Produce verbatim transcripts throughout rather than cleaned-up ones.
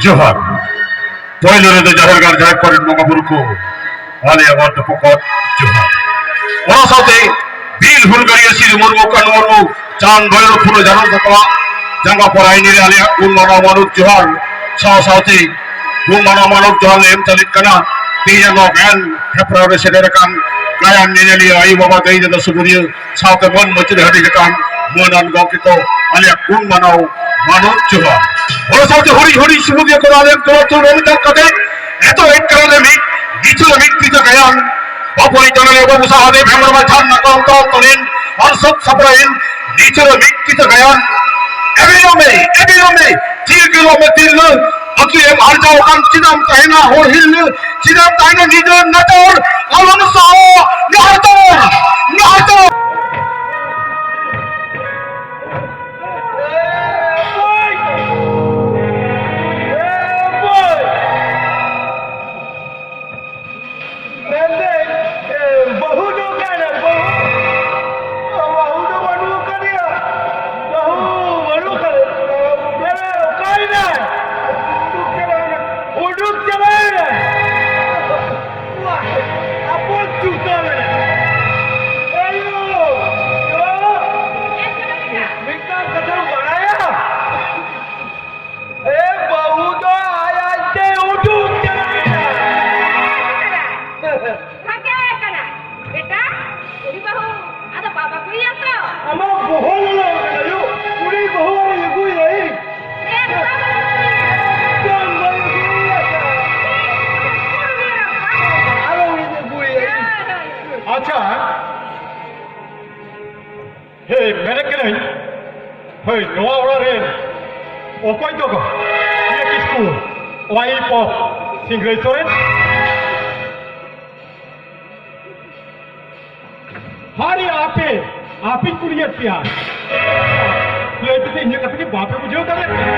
ᱡᱚᱦᱟᱨ᱾ ᱯᱳᱭᱞᱳ ᱨᱮᱫᱚ ᱡᱟᱦᱮᱨ ᱜᱟᱲ ᱡᱟᱦᱮᱨ ᱠᱚᱨᱮᱱ ᱵᱚᱸᱜᱟ ᱵᱩᱨᱩ ᱠᱚ, ᱟᱞᱮᱭᱟᱜ ᱜᱚᱰ ᱯᱚᱠᱚᱛ ᱡᱚᱦᱟᱨ᱾ ᱚᱱᱟ ᱥᱟᱶᱛᱮ ᱵᱤᱨ ᱦᱩᱞᱜᱟᱹᱨᱤᱭᱟᱹ ᱥᱤᱫᱩ ᱢᱩᱨᱢᱩ, ᱠᱟᱹᱱᱦᱩ ᱢᱩᱨᱢᱩ, ᱪᱟᱸᱫ, ᱵᱷᱟᱭᱨᱳ, ᱯᱷᱩᱞᱳ, ᱡᱷᱟᱱᱚ ᱛᱟᱠᱚᱣᱟᱜ ᱡᱟᱸᱜᱟ ᱯᱟᱨᱟᱭᱱᱤ ᱨᱮ ᱟᱞᱮᱭᱟᱜ ᱜᱩᱱ ᱢᱟᱱᱟᱣ ᱢᱟᱱᱚᱛ ᱡᱚᱦᱟᱨ᱾ ᱥᱟᱶ ᱥᱟᱶᱛᱮ ᱜᱩᱱ ᱢᱟᱱᱟᱣ ᱢᱟᱱᱚᱛ ᱡᱚᱦᱟᱨ ᱞᱮ ᱮᱢ ᱪᱟᱞᱤᱫ ᱠᱟᱱᱟ ᱛᱮᱦᱮᱧᱟᱜ ᱱᱚᱣᱟ ᱜᱟᱭᱟᱱ ᱦᱮᱯᱨᱟᱣ ᱨᱮ ᱥᱮᱴᱮᱨ ᱟᱠᱟᱱ ᱜᱟᱭᱟᱱ ᱧᱮᱧᱮᱞᱤᱭᱟᱹ ᱟᱭᱳ ᱵᱟᱵᱟ, ᱫᱟᱹᱭ ᱫᱟᱫᱟ, ᱥᱩᱵᱩᱫᱤᱭᱟᱹ, ᱥᱟᱶᱛᱮ ᱢᱟᱹᱱ ᱢᱟᱹᱪᱮᱫ ᱦᱟᱹᱴᱤᱧ ᱟᱠᱟᱱ ᱢᱟᱹᱱᱟᱱ ᱜᱚᱢᱠᱮ ᱠᱚ, ᱟᱞᱮᱭᱟᱜ ᱜᱩᱱ ᱢᱟᱱᱟᱣ ᱢᱟᱱᱚᱛ ᱡᱚᱦᱟᱨ᱾ ᱚᱱᱟ ᱥᱟᱶᱛᱮ ᱦᱩᱰᱤᱧ ᱦᱩᱰᱤᱧ ᱥᱩᱵᱩᱫᱤᱭᱟᱹ ᱠᱚ, ᱟᱞᱮᱭᱟᱜ ᱜᱚᱲᱚ ᱛᱩᱞ ᱨᱮ ᱢᱤᱫ ᱠᱟᱛᱮ ᱮᱛᱚ ᱮᱴᱠᱮᱴᱚᱬᱮ ᱢᱤᱫ ᱜᱤᱪᱷᱩ ᱨᱮ ᱢᱤᱫ ᱛᱤᱛᱮ ᱜᱟᱭᱟᱱ ᱵᱟᱯᱩᱨᱤᱡ ᱚᱱᱚᱞᱤᱭᱟᱹ ᱵᱟᱹᱵᱩ ᱥᱟᱦᱟᱫᱮᱵ ᱦᱮᱢᱵᱨᱚᱢ ᱡᱷᱟᱨᱱᱟ ᱠᱚ ᱚᱱᱛᱚᱨ ᱛᱚᱞᱮᱱ ᱟᱨ ᱥᱟᱹᱛ ᱥᱟᱯᱲᱟᱣᱮᱱ ᱜᱤᱪᱷᱩ ᱨᱮ ᱢᱤᱫ ᱛᱤᱛᱮ ᱜᱟᱭᱟᱱ᱾ ᱮᱵᱮᱞᱚᱢᱮ, ᱮᱵᱮᱞᱚᱢᱮ, ᱪᱤᱨ ᱜᱮᱞᱚᱢᱮ ᱛᱤᱨᱞᱟᱹ, ᱟᱹᱛᱩ ᱮᱢ ᱟᱨᱡᱟᱣ ᱟᱠᱟᱱ ᱪᱮᱫᱟᱢ ᱛᱟᱦᱮᱱᱟ ᱦᱚᱲ ᱦᱤᱨᱞᱟᱹ? ᱪᱮᱫᱟᱜ ᱛᱟᱭᱱᱟ ᱱᱤᱡᱮᱨ ᱱᱟᱪᱟᱨ ᱟᱞᱚᱢ ᱥᱟᱦᱟᱣᱟ? ᱱᱟᱦᱟᱨ ᱛᱟᱵᱚᱱ, ᱱᱟᱦᱟᱨ ᱛᱟᱵᱚᱱ᱾ ᱢᱮᱱᱫᱟᱹᱧ, ᱮ, ᱵᱟᱹᱦᱩ ᱫᱚ ᱚᱠᱟᱭᱮᱱᱟ? ᱵᱟᱹᱦᱩ? ᱵᱟᱹᱦᱩ ᱫᱚ ᱵᱟᱹᱱᱩᱜ ᱟᱠᱟᱫᱮᱭᱟ᱾ ᱵᱟᱹᱦᱩ ᱵᱟᱹᱱᱩᱜ ᱟᱠᱟᱫᱮᱭᱟ᱾ ᱮ, ᱚᱠᱟᱭᱮᱱᱟᱭ? ᱩᱰᱩᱠ ᱪᱟᱞᱟᱣᱮᱱᱟ᱾ ᱩᱰᱩᱠ ᱪᱟᱞᱟᱣᱮᱱᱟ᱾ ᱣᱟ, ᱟᱵᱚ ᱪᱩᱠᱟᱹᱣᱮᱱᱟ᱾ ᱮᱭᱳ, ᱭᱳ, ᱢᱤᱫᱴᱟᱝ ᱠᱟᱛᱷᱟᱢ ᱵᱟᱲᱟᱭᱟ? ᱮ, ᱵᱟᱹᱦᱩ ᱫᱚ ᱟᱡ ᱟᱡᱛᱮ ᱩᱰᱩᱠ ᱪᱟᱞᱟᱣᱮᱱᱟ᱾ ᱯᱷᱟᱸᱠᱟ ᱟᱠᱟᱱᱟ᱾ ᱵᱮᱴᱟ, ᱩᱱᱤ ᱵᱟᱹᱦᱩ, ᱟᱫᱚ ᱵᱟᱵᱟ ᱠᱩᱲᱤᱭᱟᱜ ᱛᱚ? ᱟᱢᱟᱜ ᱵᱚᱦᱚᱜ ᱞᱚᱞᱚ ᱟᱠᱟᱱᱟ ᱭᱳ᱾ ᱩᱱᱤ ᱵᱟᱹᱦᱩ ᱟᱨ ᱟᱹᱜᱩᱭᱮᱭᱟ ᱤᱧ᱾ ᱮ, ᱵᱟᱵᱟ᱾ ᱮᱠᱫᱚᱢ ᱵᱟᱹᱧ ᱟᱹᱜᱩᱭᱮᱭᱟ᱾ ᱟᱨᱚ ᱩᱱᱤ ᱟᱹᱜᱩᱭᱮᱭᱟ ᱤᱧ᱾ ᱟᱪᱪᱷᱟ, ᱦᱮᱸ, ᱢᱮᱱᱮᱫ ᱠᱟᱹᱱᱟᱹᱧ, ᱦᱳᱭ, ᱱᱚᱣᱟ ᱚᱲᱟᱜ ᱨᱮᱱ ᱚᱠᱚᱭ ᱫᱚ ᱤᱭᱟᱹ ᱠᱤᱥᱠᱩ, wife of ᱥᱤᱝᱨᱟᱹᱭ ᱥᱚᱨᱮᱱ? ᱦᱟᱨᱮ ᱟᱯᱮ, ᱟᱯᱮᱧ ᱠᱩᱞᱤᱭᱮᱫ ᱯᱮᱭᱟ᱾ ᱞᱟᱹᱭ ᱯᱮᱥᱮ, ᱤᱧᱟᱹᱜ ᱠᱟᱛᱷᱟ ᱜᱮ ᱵᱟᱯᱮ ᱵᱩᱡᱷᱟᱹᱣ ᱫᱟᱲᱮᱭᱟᱜ ᱠᱟᱱᱟ?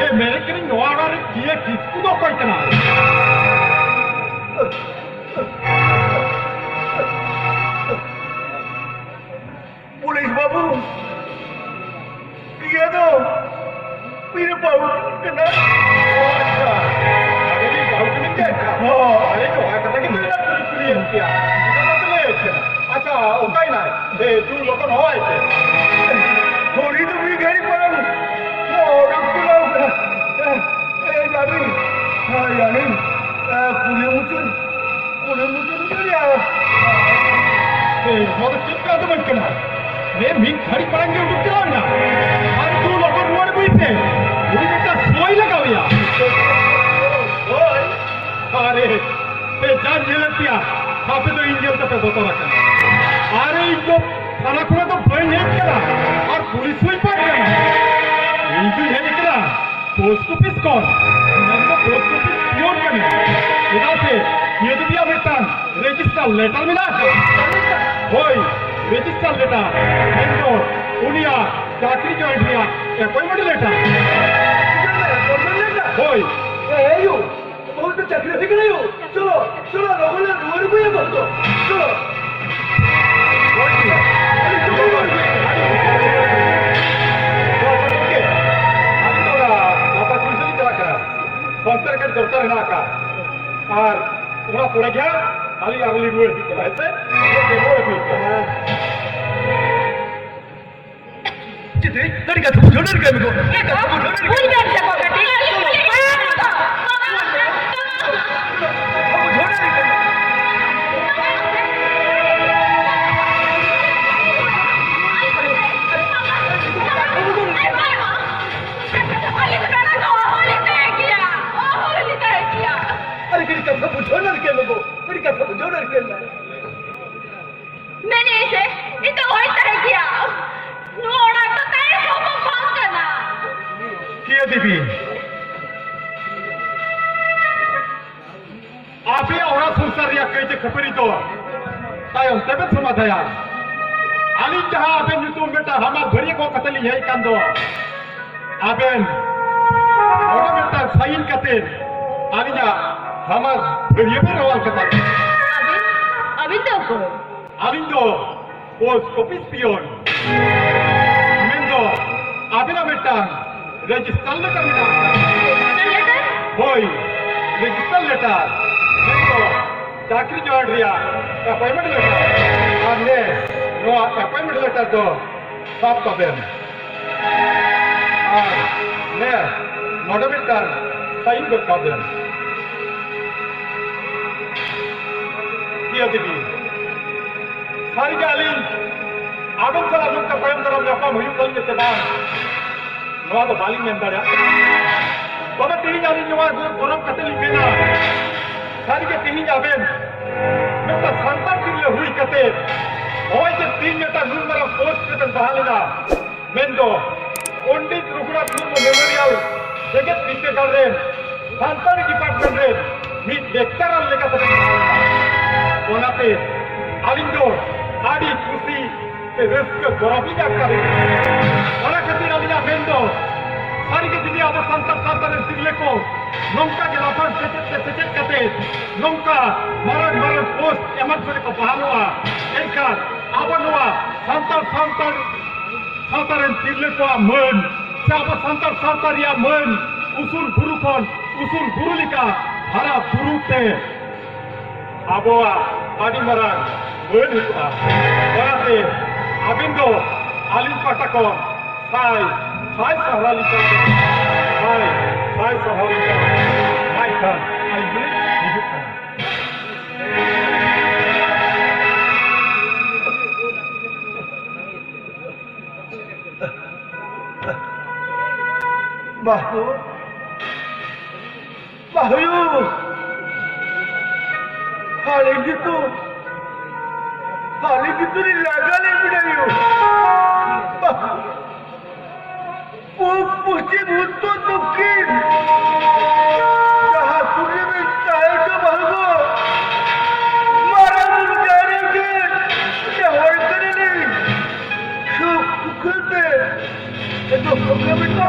ᱮ, ᱢᱮᱱᱮᱫ ᱠᱟᱹᱱᱟᱹᱧ, ᱱᱚᱣᱟ ᱚᱲᱟᱜ ᱨᱮ ᱤᱭᱟᱹ ᱠᱤᱥᱠᱩ ᱫᱚ ᱚᱠᱚᱭ ᱠᱟᱱᱟᱭ? ᱯᱩᱞᱤᱥ ᱵᱟᱹᱵᱩ, ᱤᱭᱟᱹ ᱫᱚ ᱵᱤᱨ ᱵᱟᱹᱵᱩ ᱠᱟᱱᱟ᱾ ᱚᱠᱟᱭᱮᱱᱟᱭ? ᱮ, ᱫᱩ ᱞᱚᱜᱚᱱ ᱦᱚᱦᱚᱣᱟᱭ ᱯᱮ᱾ ᱦᱚᱨᱤ ᱫᱚ ᱢᱤᱫ ᱜᱷᱟᱹᱲᱤ ᱯᱚᱨᱮ ᱚᱰᱚᱠ ᱪᱟᱞᱟᱣ ᱠᱟᱱᱟ᱾ ᱮ, ᱮ, ᱡᱟᱹᱱᱤ, ᱦᱮᱸ, ᱡᱟᱹᱱᱤ, ᱮ, ᱠᱩᱞᱦᱤ ᱢᱩᱪᱟᱹᱫ, ᱠᱩᱞᱦᱤ ᱢᱩᱪᱟᱹᱫ ᱨᱮ ᱢᱮᱱᱟᱭᱟ᱾ ᱮ, ᱱᱚᱣᱟ ᱫᱚ ᱪᱮᱫ ᱯᱮ ᱟᱸᱡᱚᱢᱟᱹᱧ ᱠᱟᱱᱟ? ᱮ, ᱢᱤᱫ ᱜᱷᱟᱹᱲᱤ ᱢᱟᱲᱟᱝ ᱜᱮ ᱩᱰᱩᱠ ᱪᱟᱞᱟᱣ ᱮᱱᱟ᱾ ᱟᱨ ᱫᱩ ᱞᱚᱜᱚᱱ ᱨᱩᱣᱟᱹᱲ ᱟᱹᱜᱩᱭ ᱯᱮ᱾ ᱩᱱᱤ ᱢᱤᱫᱴᱟᱝ ᱥᱳᱭ ᱞᱟᱜᱟᱣ ᱮᱭᱟ᱾ ᱦᱳᱭ᱾ ᱟᱨᱮ, ᱯᱮ ᱡᱟᱧ ᱧᱮᱞᱮᱫ ᱯᱮᱭᱟ, ᱟᱯᱮ ᱫᱚ ᱤᱧ ᱧᱮᱞ ᱛᱮᱯᱮ ᱵᱚᱛᱚᱨ ᱟᱠᱟᱱᱟ᱾ ᱟᱨᱮ, ᱤᱧ ᱫᱚ ᱛᱷᱟᱱᱟ ᱠᱷᱚᱱᱟᱜ ᱫᱚ ᱵᱟᱹᱧ ᱦᱮᱡ ᱟᱠᱟᱱᱟ, ᱟᱨ ᱯᱩᱞᱤᱥ ᱦᱚᱸᱧ ᱵᱟᱝ ᱠᱟᱱᱟ᱾ ᱤᱧ ᱫᱩᱧ ᱦᱮᱡ ᱟᱠᱟᱱᱟ ᱯᱳᱥᱴ ᱚᱯᱷᱤᱥ ᱠᱷᱚᱱ᱾ ᱤᱧ ᱫᱚ ᱯᱳᱥᱴ ᱚᱯᱷᱤᱥ ᱯᱤᱭᱳᱱ ᱠᱟᱹᱱᱟᱹᱧ᱾ ᱪᱮᱫᱟᱜ ᱥᱮ ᱱᱤᱭᱟᱹ ᱫᱚ ᱢᱤᱫᱴᱟᱝ ᱨᱮᱡᱤᱥᱴᱟᱨ ᱞᱮᱴᱟᱨ ᱢᱮᱱᱟᱜ ᱟᱠᱟᱫᱟ᱾ ᱦᱳᱭ, ᱨᱮᱡᱤᱥᱴᱟᱨ ᱞᱮᱴᱟᱨ᱾ ᱢᱮᱱᱫᱚ ᱩᱱᱤᱭᱟᱜ ᱪᱟᱹᱠᱨᱤ ᱡᱚᱭᱮᱱ ᱨᱮᱭᱟᱜ ᱮᱯᱚᱭᱮᱱᱴᱢᱮᱱᱴ ᱞᱮᱴᱟᱨ᱾ ᱦᱳᱭ᱾ ᱮ, ᱮ, ᱭᱩ, ᱵᱟᱹᱦᱩ ᱛᱮ ᱪᱟᱹᱠᱨᱤ ᱦᱩᱭ ᱠᱟᱱᱟ ᱭᱩ᱾ ᱪᱚᱞᱚ, ᱪᱚᱞᱚ, ᱞᱚᱜᱚᱱ ᱞᱮ ᱨᱩᱣᱟᱹᱲ ᱟᱹᱜᱩᱭᱟ ᱵᱟᱹᱦᱩ ᱫᱚ᱾ ᱪᱚᱞᱚ᱾ ᱟᱹᱞᱤᱧ ᱪᱚᱞᱚ ᱨᱩᱣᱟᱹᱲ ᱟᱹᱜᱩᱭᱟ᱾ ᱟᱹᱞᱤᱧ ᱫᱚ ᱚᱱᱟ ᱞᱟᱛᱟᱨ ᱠᱩᱞᱦᱤ ᱥᱮᱫ ᱞᱤᱧ ᱪᱟᱞᱟᱜ ᱠᱟᱱᱟ᱾ ᱯᱷᱳᱱ ᱛᱮ ᱠᱟᱹᱴᱤᱡ ᱫᱚᱨᱠᱟᱨ ᱦᱮᱱᱟᱜ ᱟᱠᱟᱫ᱾ ᱟᱨ ᱚᱱᱟ ᱯᱚᱨᱮ ᱜᱮ ᱦᱟᱸᱜ ᱟᱹᱞᱤᱧ ᱟᱨᱚ ᱞᱤᱧ ᱨᱩᱣᱟᱹᱲ ᱦᱤᱡᱩᱜ ᱠᱟᱱᱟ, ᱦᱮᱸ ᱥᱮ? ᱨᱩᱣᱟᱹᱲ ᱦᱤᱡᱩᱜ ᱠᱟᱱᱟ᱾ ᱪᱮᱫ? ᱟᱹᱰᱤ ᱠᱟᱛᱷᱟ ᱵᱩᱡᱷᱟᱹᱣ ᱞᱮᱱ ᱠᱷᱟᱱ ᱫᱚ᱾ ᱪᱮᱫ ᱠᱟᱛᱷᱟ ᱵᱩᱡᱷᱟᱹᱣ ᱞᱮᱱ ᱠᱷᱟᱱ ᱫᱚ᱾ ᱵᱩᱡᱷᱟᱹᱣ ᱞᱮᱱ ᱠᱷᱟᱱ ᱫᱚ᱾ ᱟᱹᱰᱤ ᱠᱟᱛᱷᱟ ᱵᱩᱡᱷᱟᱹᱣ ᱞᱮᱱ ᱠᱷᱟᱱ ᱫᱚ᱾ ᱟᱹᱰᱤ ᱠᱟᱛᱷᱟ ᱵᱩᱡᱷᱟᱹᱣ ᱞᱮᱱ ᱠᱷᱟᱱ ᱫᱚ᱾ ᱢᱮᱱᱮᱫ ᱥᱮ, ᱤᱧ ᱫᱚ ᱚᱦᱚᱧ ᱛᱟᱦᱮᱸ ᱠᱮᱭᱟ᱾ ᱱᱚᱣᱟ ᱚᱲᱟᱜ ᱫᱚ ᱛᱟᱦᱮᱸ ᱥᱚᱢᱵᱷᱚᱵ ᱵᱟᱝ ᱠᱟᱱᱟ᱾ ᱠᱤᱭᱟᱹ ᱫᱮᱵᱤ, ᱟᱯᱮᱭᱟᱜ ᱚᱲᱟᱜ ᱥᱚᱝᱥᱟᱨ ᱨᱮᱭᱟᱜ ᱠᱟᱹᱭᱡᱟᱹ ᱠᱷᱟᱹᱯᱟᱹᱨᱤ ᱫᱚ ᱛᱟᱭᱚᱢ ᱛᱮᱵᱮᱱ ᱥᱚᱢᱟᱫᱷᱟᱭᱟ᱾ ᱟᱹᱞᱤᱧ ᱡᱟᱦᱟᱸ ᱟᱵᱮᱱ ᱧᱩᱛᱩᱢ ᱢᱤᱫᱴᱟᱝ ᱦᱟᱢᱟᱞ ᱵᱷᱟᱹᱨᱭᱟᱹ ᱜᱚᱜ ᱠᱟᱛᱮ ᱞᱤᱧ ᱦᱮᱡ ᱟᱠᱟᱱ ᱫᱚ, ᱟᱵᱮᱱ ᱚᱸᱰᱮ ᱢᱤᱫᱴᱟᱝ ᱥᱟᱭᱤᱱ ᱠᱟᱛᱮ ᱟᱹᱞᱤᱧᱟᱜ ᱦᱟᱢᱟᱞ ᱵᱷᱟᱹᱨᱭᱟᱹ ᱵᱮᱱ ᱨᱚᱣᱟᱞ ᱠᱟᱛᱟ ᱞᱤᱧᱟ᱾ ᱟᱹᱵᱤᱱ, ᱟᱹᱵᱤᱱ ᱫᱚ ᱚᱠᱚᱭ? ᱟᱹᱞᱤᱧ ᱫᱚ ᱯᱳᱥᱴ ᱚᱯᱷᱤᱥ ᱯᱤᱭᱚᱱ᱾ ᱢᱮᱱᱫᱚ ᱟᱵᱮᱱᱟᱜ ᱢᱤᱫᱴᱟᱝ ᱨᱮᱡᱤᱥᱴᱟᱨ ᱞᱮᱴᱟᱨ ᱢᱮᱱᱟᱜ ᱟᱠᱟᱫᱟ᱾ Register letter? ᱦᱳᱭ, ᱨᱮᱡᱤᱥᱴᱟᱨ ᱞᱮᱴᱟᱨ᱾ ᱢᱮᱱᱫᱚ ᱪᱟᱹᱠᱨᱤ ᱡᱚᱭᱮᱱ ᱨᱮᱭᱟᱜ ᱮᱯᱚᱭᱮᱱᱴᱢᱮᱱᱴ ᱞᱮᱴᱟᱨ᱾ ᱟᱨ ᱱᱮ ᱱᱚᱣᱟ appointment letter ᱫᱚ ᱥᱟᱵ ᱠᱟᱜ ᱵᱮᱱ᱾ ᱟᱨ ᱱᱮ ᱱᱚᱰᱮ ᱢᱤᱫᱴᱟᱝ sign ᱜᱚᱫ ᱠᱟᱜ ᱵᱮᱱ᱾ ᱤᱭᱟᱹ ᱫᱮᱵᱤ, ᱥᱟᱹᱨᱤᱜᱮ ᱟᱹᱞᱤᱧ ᱟᱵᱮᱱ ᱥᱟᱞᱟᱜ ᱱᱚᱝᱠᱟ ᱛᱟᱭᱚᱢ ᱫᱟᱨᱟᱢ ᱧᱟᱯᱟᱢ ᱦᱩᱭᱩᱜ ᱛᱟᱹᱞᱤᱧᱟ ᱥᱮ ᱵᱟᱝ, ᱱᱚᱣᱟ ᱫᱚ ᱵᱟᱹᱞᱤᱧ ᱢᱮᱱ ᱫᱟᱲᱮᱭᱟᱜ ᱠᱟᱱᱟ᱾ ᱛᱚᱵᱮ ᱛᱮᱦᱮᱧ ᱟᱹᱞᱤᱧ ᱱᱚᱣᱟ ᱜᱚᱨᱚᱵ ᱠᱟᱛᱮ ᱞᱤᱧ ᱢᱮᱱᱟ, ᱥᱟᱹᱨᱤᱜᱮ ᱛᱮᱦᱮᱧ ᱟᱵᱮᱱ ᱢᱤᱫᱴᱟᱝ ᱥᱟᱱᱛᱟᱲ ᱛᱤᱨᱞᱟᱹ ᱦᱩᱭ ᱠᱟᱛᱮ ᱱᱚᱜᱼᱚᱭ ᱡᱮ ᱛᱮᱦᱮᱧ ᱢᱤᱫᱴᱟᱝ ᱱᱩᱱ ᱢᱟᱨᱟᱝ post ᱨᱮᱵᱮᱱ ᱵᱟᱦᱟᱞ ᱮᱱᱟ, ᱢᱮᱱᱫᱚ ᱯᱚᱱᱰᱤᱛ ᱨᱚᱜᱷᱩᱱᱟᱛᱷ ᱢᱩᱨᱢᱩ Memorial ᱡᱮᱜᱮᱛ ᱵᱤᱨᱫᱟᱹᱜᱟᱲ ᱨᱮᱱ ᱥᱟᱱᱛᱟᱲᱤ department ᱨᱮᱱ ᱢᱤᱫ lecturer ᱞᱮᱠᱟᱛᱮ ᱵᱮᱱ ᱵᱟᱦᱟᱞ ᱮᱱᱟ᱾ ᱚᱱᱟᱛᱮ ᱟᱹᱞᱤᱧ ᱫᱚ ᱟᱹᱰᱤ ᱠᱩᱥᱤ ᱥᱮ ᱨᱟᱹᱥᱠᱟᱹ ᱜᱚᱨᱚᱵᱽ ᱞᱤᱧ ᱟᱴᱠᱟᱨᱮᱫ ᱠᱟᱱᱟ᱾ ᱚᱱᱟ ᱠᱷᱟᱹᱛᱤᱨ ᱟᱹᱞᱤᱧᱟᱜ ᱢᱮᱱ ᱫᱚ, ᱥᱟᱹᱨᱤᱜᱮ ᱡᱩᱫᱤ ᱟᱵᱚ ᱥᱟᱱᱛᱟᱲ ᱥᱟᱶᱛᱟ ᱨᱮᱱ ᱛᱤᱨᱞᱟᱹ ᱠᱚ ᱱᱚᱝᱠᱟ ᱜᱮ ᱞᱟᱯᱷᱟᱝ ᱥᱮᱪᱮᱫ ᱛᱮ ᱥᱮᱪᱮᱫ ᱠᱟᱛᱮ ᱱᱚᱝᱠᱟ ᱢᱟᱨᱟᱝ ᱢᱟᱨᱟᱝ post ᱮᱢᱟᱱ ᱠᱚᱨᱮ ᱠᱚ ᱵᱟᱦᱟᱞᱚᱜᱼᱟ, ᱮᱱᱠᱷᱟᱱ ᱟᱵᱚ ᱱᱚᱣᱟ ᱥᱟᱱᱛᱟᱲ, ᱥᱟᱱᱛᱟᱲ ᱥᱟᱶᱛᱟ ᱨᱮᱱ ᱛᱤᱨᱞᱟᱹ ᱠᱚᱣᱟᱜ ᱢᱟᱹᱱ ᱥᱮ ᱟᱵᱚ ᱥᱟᱱᱛᱟᱲ ᱥᱟᱶᱛᱟ ᱨᱮᱭᱟᱜ ᱢᱟᱹᱱ ᱩᱥᱩᱞ ᱵᱩᱨᱩ ᱠᱷᱚᱱ ᱩᱥᱩᱞ ᱵᱩᱨᱩ ᱞᱮᱠᱟ ᱦᱟᱨᱟ ᱵᱩᱨᱩ ᱛᱮ ᱟᱵᱚᱣᱟᱜ ᱟᱹᱰᱤ ᱢᱟᱨᱟᱝ ᱢᱟᱹᱱ ᱦᱩᱭᱩᱜᱼᱟ᱾ ᱚᱱᱟᱛᱮ ᱟᱹᱵᱤᱱ ᱫᱚ ᱟᱹᱞᱤᱧ ᱯᱟᱦᱴᱟ ᱠᱷᱚᱱ ᱥᱟᱭ ᱥᱟᱭ ᱥᱟᱨᱦᱟᱣ ᱞᱤᱧ ᱪᱟᱞ ᱠᱟᱱᱟ᱾ ᱥᱟᱭ ᱥᱟᱭ ᱥᱟᱨᱦᱟᱣ ᱞᱤᱧ ᱪᱟᱞ ᱠᱟᱱᱟ᱾ ᱢᱟ ᱮᱱᱠᱷᱟᱱ ᱟᱹᱞᱤᱧ ᱫᱚᱞᱤᱧ ᱦᱤᱡᱩᱜ ᱠᱟᱱᱟ᱾ ᱵᱟᱹᱦᱩ, ᱵᱟᱹᱦᱩ, ᱟᱞᱮ ᱜᱮᱛᱚ, ᱟᱞᱮ ᱜᱮᱛᱚ ᱞᱮ ᱞᱟᱜᱟ ᱞᱮ ᱢᱮᱱᱟᱭᱟ᱾ ᱵᱟᱹᱦᱩ, ᱯᱩᱵ, ᱯᱚᱪᱷᱤᱢ, ᱩᱛᱛᱚᱨ, ᱫᱚᱠᱠᱷᱤᱱ, ᱡᱟᱦᱟᱸ ᱥᱩᱨ ᱨᱮᱵᱮᱱ ᱛᱟᱦᱮᱸ ᱦᱚᱪᱚ ᱵᱟᱹᱦᱩ ᱜᱚ, ᱢᱟᱨᱟᱝ ᱵᱩᱨᱩ ᱡᱟᱦᱮᱨ ᱟᱭᱳ ᱴᱷᱮᱱ ᱱᱮᱦᱚᱨ ᱠᱟᱱᱟᱞᱤᱧ, ᱥᱩᱠ ᱥᱩᱠᱷᱟᱹᱞ ᱛᱮ ᱮᱛᱚᱦᱚᱵ ᱞᱟᱹᱜᱤᱫ ᱫᱚ᱾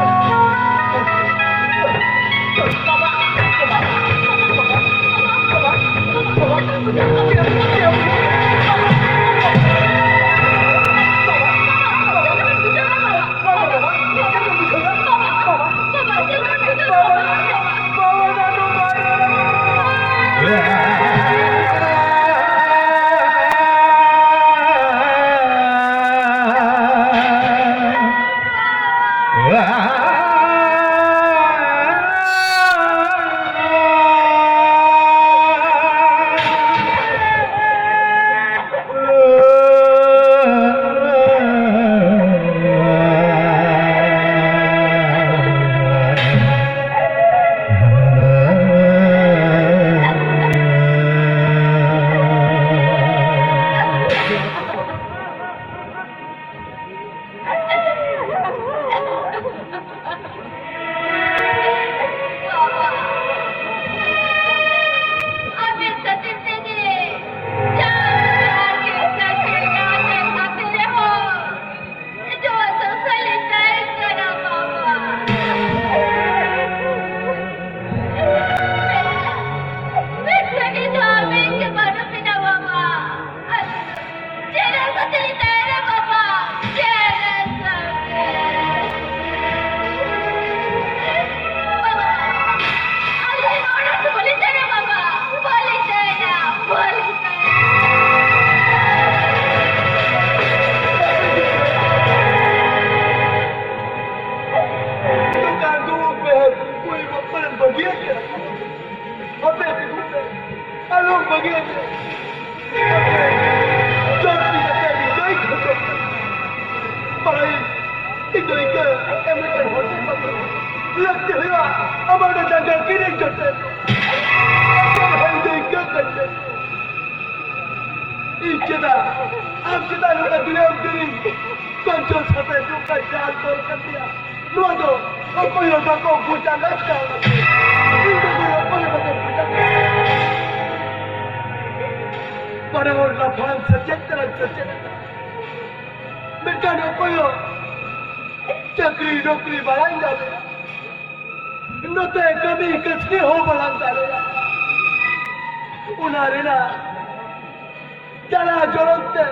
ᱡᱚᱨ ᱤᱫᱤ ᱠᱟᱛᱮ ᱤᱧ ᱫᱚᱧ ᱠᱷᱚᱡᱚᱜ ᱠᱟᱱᱟ᱾ ᱵᱟᱲᱟᱭ, ᱤᱧ ᱫᱚ ᱤᱱᱠᱟᱹ ᱮᱢ ᱞᱮᱠᱟᱱ ᱦᱚᱲ ᱫᱚ ᱵᱟᱝ ᱠᱟᱱᱟ᱾ ᱞᱟᱹᱠᱛᱤ ᱦᱩᱭᱩᱜᱼᱟ, ᱟᱢᱟᱜ ᱚᱱᱟ ᱡᱟᱸᱜᱟ ᱠᱤᱨᱤᱧ ᱠᱟᱛᱮ᱾ ᱤᱧ ᱫᱚ ᱤᱱᱠᱟᱹ ᱠᱟᱱ ᱜᱮᱭᱟ᱾ ᱤᱧ ᱪᱮᱫᱟᱜ, ᱟᱢ ᱪᱮᱫᱟᱜ ᱱᱚᱝᱠᱟ ᱫᱤᱱᱟᱹᱢ ᱫᱤᱱ ᱠᱚᱧᱡᱚᱥ ᱥᱟᱛᱮ ᱱᱚᱝᱠᱟ ᱡᱟᱞ ᱛᱚᱞ ᱠᱟᱛᱮᱭᱟ? ᱱᱚᱣᱟ ᱫᱚ ᱚᱠᱚᱭ ᱦᱚᱸ ᱵᱟᱠᱚ ᱵᱩᱡᱽ ᱫᱟᱲᱮᱭᱟᱜ ᱠᱟᱱᱟ᱾ ᱤᱧ ᱵᱮᱜᱚᱨ ᱚᱠᱚᱭ ᱦᱚᱸ ᱵᱟᱠᱚ ᱵᱩᱡᱽ ᱫᱟᱲᱮᱭᱟᱜ ᱠᱟᱱᱟ᱾ ᱵᱟᱱᱟ ᱦᱚᱲ ᱞᱟᱯᱷᱟᱝ ᱥᱮᱪᱮᱫ ᱛᱮᱞᱟᱝ ᱥᱮᱪᱮᱫ ᱟᱠᱟᱱᱟ, ᱢᱮᱱᱠᱷᱟᱱ ᱚᱠᱚᱭ ᱦᱚᱸ ᱪᱟᱹᱠᱨᱤ ᱱᱚᱠᱨᱤ ᱵᱟᱭ ᱧᱟᱢᱮᱫᱼᱟ᱾ ᱱᱚᱛᱮ ᱠᱟᱹᱢᱤ ᱠᱟᱹᱥᱱᱤ ᱦᱚᱸ ᱵᱟᱞᱟᱝ ᱫᱟᱲᱮᱭᱟᱜᱼᱟ᱾ ᱚᱱᱟ ᱨᱮᱱᱟᱜ ᱡᱟᱞᱟ ᱡᱚᱨᱚᱢ ᱛᱮ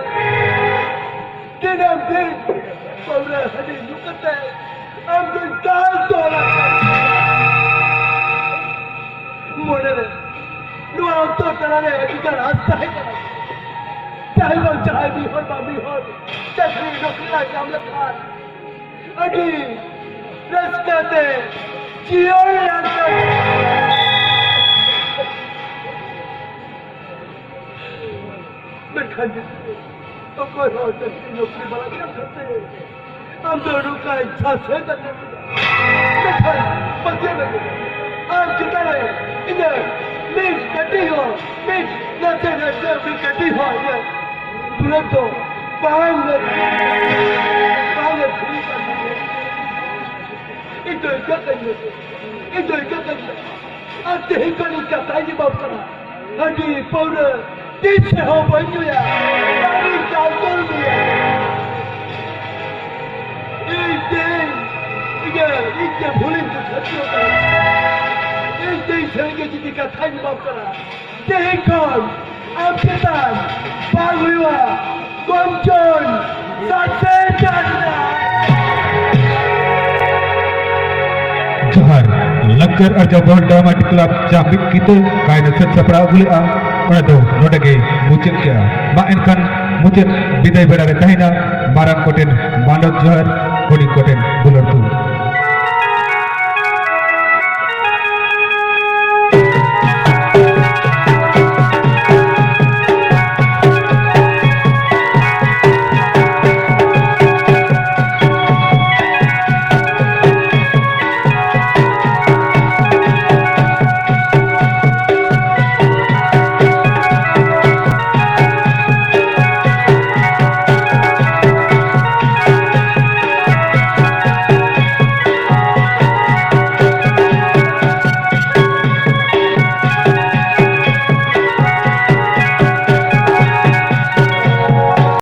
ᱫᱤᱱᱟᱹᱢ ᱫᱤᱱ ᱯᱟᱹᱣᱨᱟᱹ ᱦᱟᱺᱰᱤ ᱧᱩ ᱠᱟᱛᱮ ᱟᱢ ᱫᱚᱧ ᱫᱟᱞ ᱛᱚᱞ ᱟᱠᱟᱫ ᱢᱮᱭᱟ᱾ ᱢᱚᱱᱮ ᱨᱮ ᱱᱚᱣᱟ ᱚᱱᱛᱚᱨ ᱛᱟᱞᱟᱨᱮ ᱟᱹᱰᱤ ᱜᱟᱱ ᱟᱥ ᱛᱟᱦᱮᱸ ᱠᱟᱱᱟ᱾ ᱡᱟᱦᱟᱸᱭ ᱵᱟᱝ ᱡᱟᱦᱟᱸᱭ ᱢᱤᱫ ᱦᱚᱲ ᱵᱟᱝ ᱢᱤᱫ ᱦᱚᱲ ᱪᱟᱹᱠᱨᱤ ᱱᱚᱠᱨᱤ ᱞᱟᱝ ᱧᱟᱢ ᱞᱮᱠᱷᱟᱱ ᱟᱹᱰᱤ ᱨᱟᱹᱥᱠᱟᱹ ᱛᱮ ᱡᱤᱭᱚᱱ ᱞᱟᱝ ᱠᱷᱟᱸᱰᱟᱣᱟ᱾ ᱢᱮᱱᱠᱷᱟᱱ ᱚᱠᱚᱭ ᱦᱚᱸ ᱪᱟᱹᱠᱨᱤ ᱱᱚᱠᱨᱤ ᱵᱟᱝ ᱧᱟᱢ ᱠᱟᱛᱮ ᱟᱢ ᱫᱚ ᱱᱚᱝᱠᱟᱭ ᱥᱟᱥᱮᱛ ᱟᱠᱟᱫ ᱢᱮᱭᱟ᱾ ᱢᱮᱱᱠᱷᱟᱱ ᱯᱟᱹᱛᱭᱟᱹᱣ ᱢᱮ, ᱟᱢ ᱪᱮᱛᱟᱱ ᱨᱮ ᱤᱧᱟᱹᱜ ᱢᱤᱫ ᱠᱟᱹᱴᱤᱡ ᱦᱚᱸ, ᱢᱤᱫ ᱱᱟᱥᱮ ᱱᱟᱥᱮ ᱢᱤᱫ ᱠᱟᱹᱴᱤᱡ ᱦᱚᱸ ᱤᱧᱟᱹᱜ ᱫᱩᱞᱟᱹᱲ ᱫᱚ ᱵᱟᱝ ᱞᱮ, ᱵᱟᱝ ᱞᱮ ᱫᱷᱩᱨᱤ ᱠᱟᱱ ᱛᱟᱢᱟ᱾ ᱤᱧ ᱫᱚ ᱤᱠᱟᱹ ᱠᱟᱹᱧ ᱢᱮ, ᱤᱧ ᱫᱚ ᱤᱠᱟᱹ ᱠᱟᱹᱧ ᱢᱮ᱾ ᱟᱨ ᱛᱮᱦᱮᱧ ᱠᱷᱚᱱ ᱤᱧ ᱠᱟᱛᱷᱟᱧ ᱮᱢᱟᱢ ᱠᱟᱱᱟ, ᱦᱟᱺᱰᱤ ᱯᱟᱹᱣᱨᱟᱹ ᱛᱤᱥ ᱨᱮᱦᱚᱸ ᱵᱟᱹᱧ ᱧᱩᱭᱟ᱾ ᱟᱨ ᱤᱧ ᱪᱟᱞ ᱛᱚᱞ ᱢᱮᱭᱟ᱾ ᱤᱧ ᱛᱮᱦᱮᱧ ᱤᱧᱟᱹᱜ ᱤᱧ ᱛᱮ ᱵᱷᱩᱞᱤᱧ ᱵᱩᱡᱷᱟᱹᱣ ᱠᱮᱫᱟ᱾ ᱤᱧ ᱛᱮᱦᱮᱧ ᱥᱟᱹᱨᱤᱜᱮ ᱡᱩᱫᱤ ᱠᱟᱛᱷᱟᱧ ᱮᱢᱟᱢ ᱠᱟᱱᱟ, ᱛᱮᱦᱮᱧ ᱠᱷᱚᱱ ᱟᱢ ᱪᱮᱛᱟᱱ ᱵᱟᱝ ᱦᱩᱭᱩᱜᱼᱟ ᱠᱚᱢᱡᱳᱨ ᱥᱟᱥᱮ ᱪᱟᱞᱱᱟ᱾ ᱡᱚᱦᱟᱨ᱾ ᱞᱟᱠᱪᱟᱨ ᱟᱨᱡᱟᱣ ᱵᱚᱦᱚᱞ ᱰᱨᱟᱢᱟ ᱠᱞᱟᱵᱽ ᱡᱟᱦᱟᱸ ᱢᱤᱫ ᱠᱤᱛᱟᱹ ᱠᱟᱭᱨᱟ ᱥᱟᱹᱛ ᱥᱟᱯᱲᱟᱣ ᱟᱹᱜᱩ ᱞᱮᱫᱼᱟ, ᱚᱱᱟ ᱫᱚ ᱱᱚᱰᱮ ᱜᱮ ᱢᱩᱪᱟᱹᱫ ᱠᱮᱜᱼᱟ᱾ ᱢᱟ ᱮᱱᱠᱷᱟᱱ ᱢᱩᱪᱟᱹᱫ ᱵᱤᱫᱟᱹᱭ ᱵᱮᱲᱟ ᱨᱮ ᱛᱟᱦᱮᱱᱟ ᱢᱟᱨᱟᱝ ᱠᱚᱴᱷᱮᱱ ᱢᱟᱱᱚᱛ ᱡᱚᱦᱟᱨ, ᱦᱩᱰᱤᱧ ᱠᱚᱴᱷᱮᱱ ᱫᱩᱞᱟᱹᱲ ᱛᱩᱞ᱾